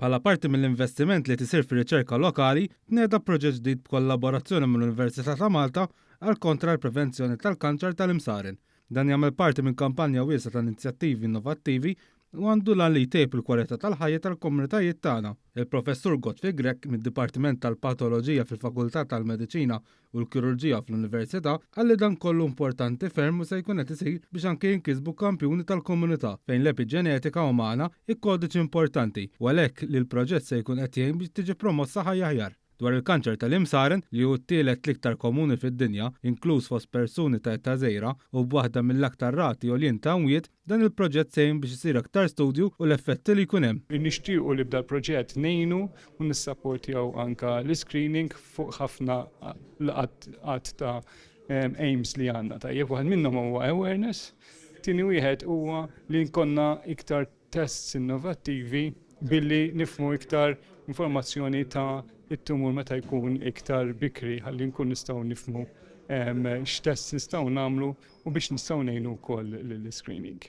Bħala parti mill-investiment li qed isir fir-riċerka lokali, tnieda proġett ġdid b'kollaborazzjoni mal-Università ta' Malta għal kontra l-prevenzjoni tal-kanċer tal-imsaren. Dan jagħmel parti minn kampanja wiesgħa ta' inizjattivi innovattivi u għandu l-għan li jtejjeb il-kwalità tal-ħajja tal-komunitajiet tagħna. Il-Professur Godfrey Grech mid-Dipartiment tal-Patoloġija fil-Fakultà tal-Mediċina u l-Kirurġija fl-Università qal li dan kollu importanti ferm u se jkun qed isir biex anke jinkisbu kampjuni tal-komunità fejn l-epiġenetika umana hi kodiċi importanti u għalhekk li l-proġett se jkun qed jgħin biex tiġi promossa ħajja aħjar. Dwar il-kanċer tal-imsaren, li hu t-tielet l-iktar komuni fid-dinja, inkluż fost persuni ta' età żgħira u b'waħda mill-aktar rati għoljin ta' mwiet, dan il-proġett se jgħin biex isir aktar studju u l-effetti li jkun hemm. Nixtiequ li b'dal-proġett ngħinu u nissapportjaw anke l-iscreening fuq ħafna għadd ta' aims li għandna. Tajjeb, waħed minnhom huwa awareness, tieni wieħed huwa li nkollna iktar tests innovattivi billi nifhmu iktar informazzjoni ta' it-tumur meta jkun iktar bikri ħalli nkun nistgħu nifhmu x'tests nistgħu nagħmlu u biex nistgħu ngħinu wkoll lill-screening.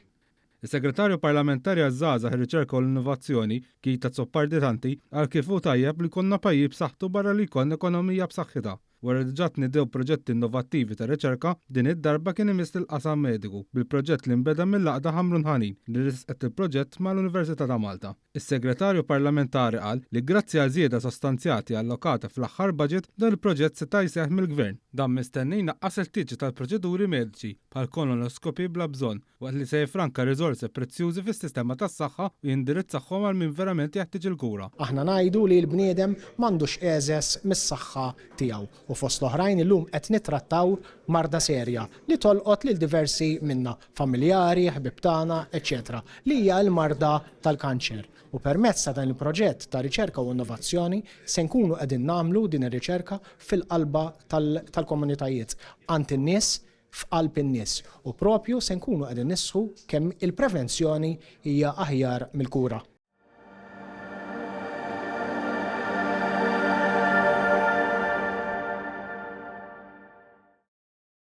Is-Segretarju Parlamentari għaż-Żgħażagħ, ir-Riċerka u l-Innovazzjoni, Keith Azzopardi Tanti, qal kif hu tajjeb li jkollna pajjiż b'saħħtu barra li jkollna ekonomija b'saħħitha. Wara li diġà tniedew proġetti innovattivi ta' riċerka, din id-darba kien imiss lill-qasam mediku, bil-proġett li nbeda mill-Għaqda Ħamrun Ħanin li ressqet il-proġett mal-Università ta' Malta. Is-Segretarju Parlamentari qal li grazzi għal żieda sostanzjati allokata fl-aħħar budget, dan il-proġett seta' jseħħ mill-Gvern. Dan mistenni jnaqqas il-ħtieġa tal-proċeduri mediċi, bħal kolonoskopi bla bżonn, waqt li se jiffranka riżorsi prezzjużi fis-sistema tas-saħħa u jindirizzahom għal min verament jeħtieġ il-kura. Aħna ngħidu li l-bniedem m'għandux għeżeż mis-saħħa tiegħu u fost l-oħrajn illum qed nittrattaw marda serja li tolqot lil diversi minna, familjari, ħbieb tagħna, eċċetera li hija l-marda tal-kanċer. U permezz ta' dan il-proġett ta' riċerka u innovazzjoni se nkunu qegħdin nagħmlu din ir-riċerka fil-qalba tal-komunitajiet, għand in-nies, f'qalb in-nies u propju se nkunu qegħdin nisħu kemm il-prevenzjoni hija aħjar mill-kura.